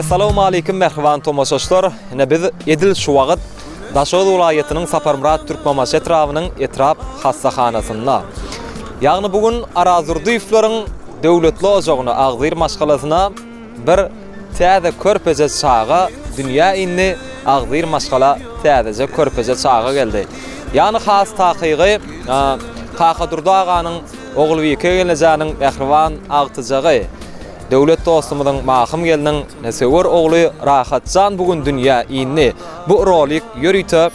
Essalawmaleýkim mähriban tomaşaçylar! Ine biz edil şu wagt Daşoguz welaýatynyň Saparmyrat Türkmenbaşy etrabynyň etrap hassahanasynda. Ýagny bu gün Arazdurdyýewleriň döwletli ojagyna, agzybir maşgalasyna bir täze körpeje çaga dünýä indi, agzybir maşgala täzeje körpeje çaga geldi. Ýagny has takygy Kakadurdy aganyň Ogulbike gelnejäniň mähriban agtyjagy, Döwlet dostumyzyň Mahym gelniň söwer ogly Rahatjan bu gün dünýä indi. Bu rolik ýörite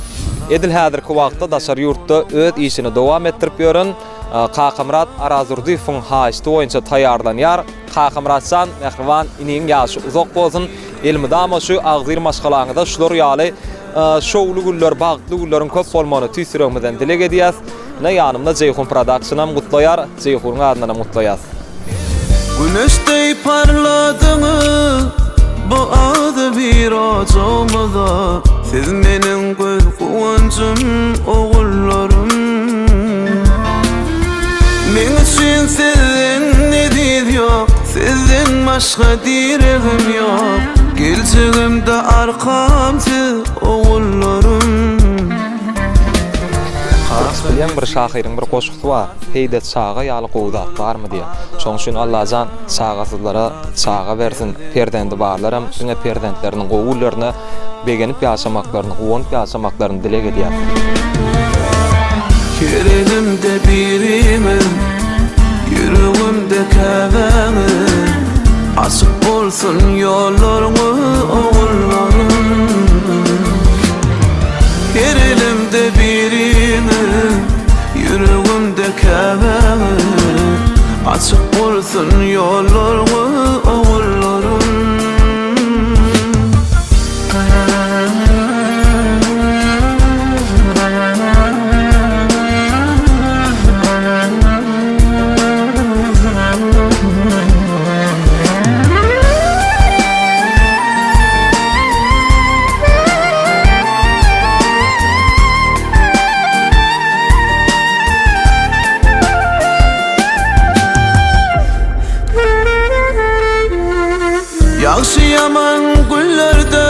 edil häzirki wagtda daşary ýurtda öz işini dowam etdirip ýören Kakamyrat Arazdurdyýewiň haýyşty boýunça taýýarlanýar. Kakamyratjan mähriban iniň ýaşy uzak bolsun, elmydama şu agzybir maşgalaňyzda şular ýaly şowly günler, bagtly günleriň köp bolmagyny tüýs ýüregimizden dileg edýäs. Ine ýanymda Jeýhun Productionam gutlaýar, Jeýhunyň adyndanam gutlaýas. Güneş deý parladyňyz bu agzybir ojagymyza Siz meniň göz guwanjym ogullarym Meň üçin sizden eziz ýok Sizden başga diregim ýok Geljegimde arkam siz ogullarym. Bilýäň bir şahyryň bir goşgusy bar, Heýde çaga ýaly gowy zat barmy diýen. Şoň üçin Allajan çagasyzlara çaga bersin, perzendi barlaram diňe perzentleriniň gowy günlerine begenip ýaşamaklaryny, guwanyp ýaşamaklaryny dileg edýän. Her elimde biriňiz, ýüregimde käbäňiz, Açyk bolsun ýollaryňyz ogullarym. Her elimde biriňiz, ýüregimde käbäňiz, Açyk bolsun ýollaryňyz ogullarym. Ýagşy-ýaman günlerde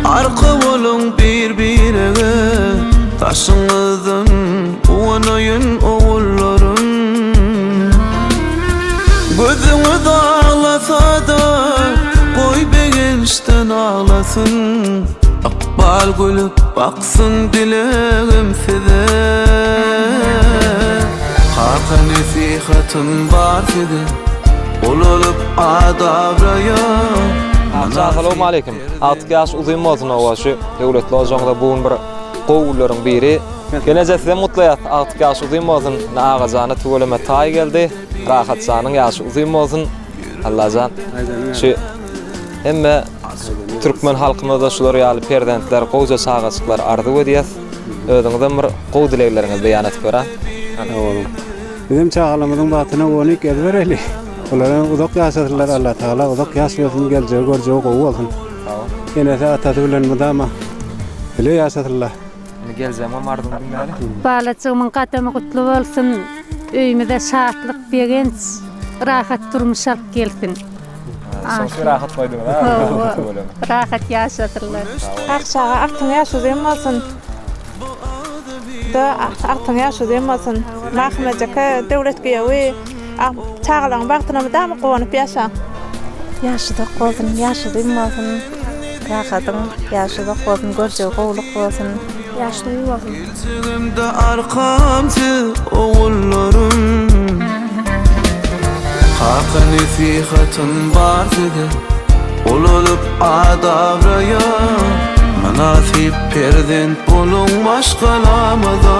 arka boluň bir-birege, Daşyňyzdan guwanaýyn ogullarym. Gözüňiz aglasa-da, goý begençden aglasyn, Ykbal gülüp baksyn dilegim size. Kaka nesihatym bar size, Ulalyp at-abraýa. Agja Salowmaleýkim. Agtyk ýaş uzyn bolsun oba şu döwletli ojagyňyza bu gün bir gowy günleriň biri. Geneje sizem gutlaýas agtyk ýaş uzyn bolsun. Ine Agajana tüweleme taý geldi. Rahatjanyň ýaşy uzyn bolsun. Allajan şu hemme türkmen halkymyzda şular ýaly perzentler, gowja çagajyklar arzuw edýäs. Özüňizem bir gowy dilegleriňizi beýan edip beriň. Sag boluň. Bizem çagalarymyzyň bagtyna guwanyp gezibereli. Olar hem uzak ýaşasynlar Allatagala uzak ýaş bersin geljegi görjegi gowy bolsun. Enesi atasy bilen mydama bile ýaşasynlar. Indi geljegiňem arzyňy diňläli. Balajygymyň gadamy gutly bolsun, öýümize şatlyk, begenç, rahat durmuş alyp gelsin. Şoň üçin rahat goýduňyz a? Hawa, rahat ýaşasynlar. Akçaga agtyň ýaşy uzyn bolsun. Da agtyň ýaşy uzyn bolsun. Mahym ejeke döwlet giýewi. Çagalaryň bagtyna mydama guwanyp ýaşaň. Ýaşy uzak bolsun, ýaşy uzyn bolsun. Rahadyň ýaşy uzak bolsun, görjegi gowulyk bolsun. Ýaşy uzyn bolsun. Geljegimde arkam siz ogullarym. Kaka nesihatym bar size. Ulalyp at-abraýa mynasyp perzent boluň maşgalamyza.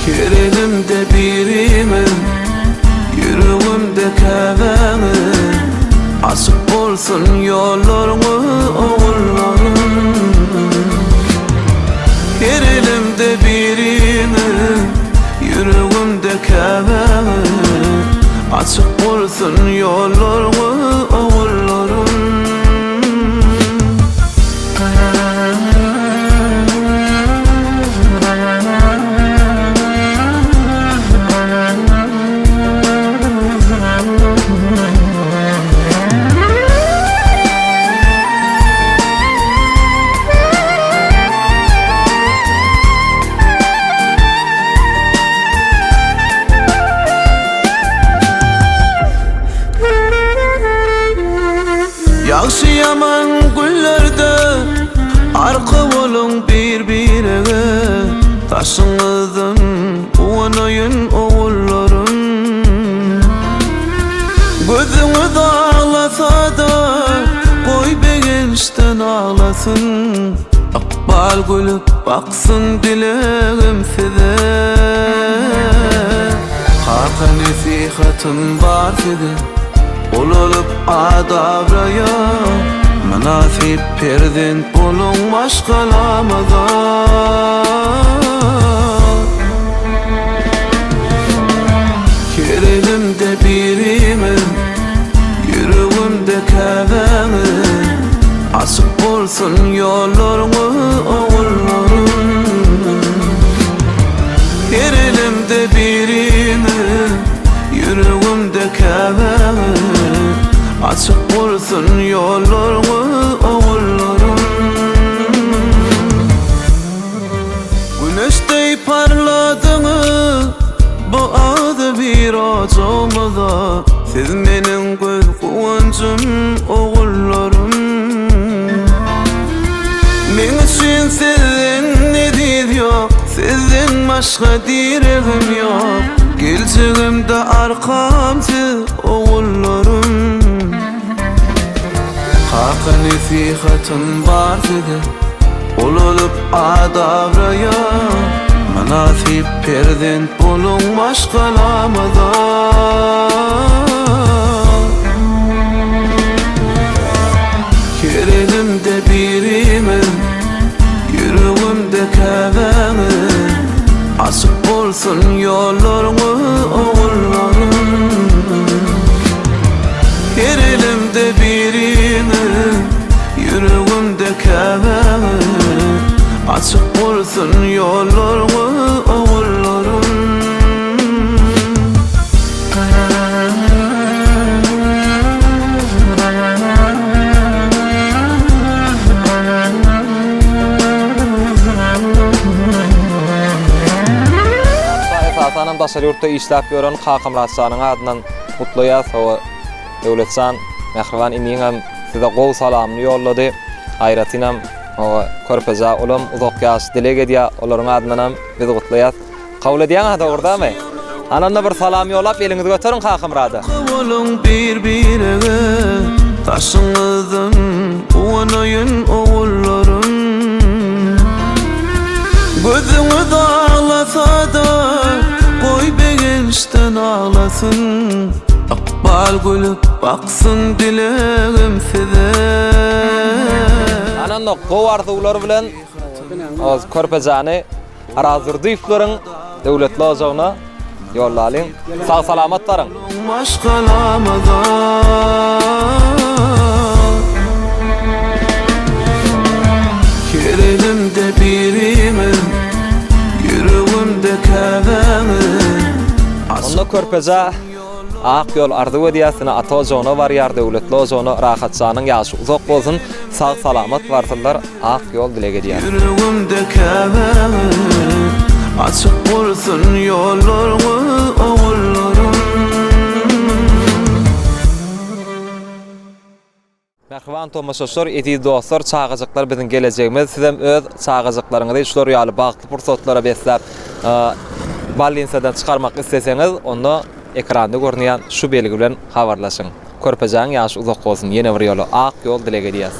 Her elimde biriňiz, ýüregimde käbäňiz, Açyk bolsun ýollaryňyz ogullarym. Her elimde biriňiz, ýüregimde käbäňiz, Açyk bolsun ýollaryňyz ogullarym. Begençden aglasyn Ykbal gülüp baksyn dilegim size Kaka nesihatym bar size Ulalyp ad-abraýa Mynasyp perzent boluň maşgalamyza. Her elimde biriňiz, ýüregimde käbäňiz, Açyk bolsun ýollaryňyz ogullarym. Her elimde biriňiz, ýüregimde käbäňiz, Açyk bolsun ýollaryňyz ogullarym. Güneş deý parladyňyz bu agzybir ojagymyza Siz meniň göz guwanjym ogullarym Meň üçin sizden eziz ýok Sizden başga diregim ýok Geljegimde arkam siz ogullarym Kaka nesihatym bar size Ulalyp ad-abraýa Mynasyp perzent boluň maşgalamyza. Her elimde biriňiz, Ýüregimde käbäňiz, Açyk bolsun ýollaryňyz ogullarym. Her elimde biriňiz, Ýüregimde käbäňiz, Açyk bolsun ýollaryňyz ogullarym. Esasanam daşary ýurtda işläp ýören Kakamyrat janyň adyndan gutlaýas. Hawa, Döwletjan, mähriban iniňem size gowy salamyny ýollady. Aýratynam, hawa, körpeje olam uzak ýaş dileg edýär. Olaryň adyndanam biz gutlaýas. Kabul edýäň-ä dogurdamy? Ana onda bir salam ýollap eliňizi göteriň Kakamyrada. Boluň bir-birege daşyňyzdan guwanaýyn ogullarym. Gözüňiz aglasa-da goý begençden aglasyn. Ykbal gülüp baksyn dilegim size. Ana onda gowy arzuwlar bilen körpejäni Arazdurdyýewleriň döwletli ojagyna ýollalyň. Sag-salamat baryň! Maşgalamyza Her elimde biriňiz, ýüregimde käbäňiz. Onda körpeje ak ýol arzuw edýäs, ine ata ojagyna barýar, döwletli ojagyna Rahatjanyň ýaşy uzak bolsun, sag-salamat barsynlar. Ak ýol dileg edýän. Ýüregimde käbäňiz, Açyk bolsun ýollaryňyz ogullarym. Mähriban tomaşaçylar, eziz dostlar, çagajyklar biziň gelejegimiz. Sizem öz çagajyklaryňyzy şular ýaly bagtly pursatlara besläp, bolninsadan çykarmak isleseňiz, onda ekranda görünýän şu belgi bilen habarlaşyň. Körpejäň ýaşy uzak bolsun, ýene bir ýola ak ýol dileg edýäs.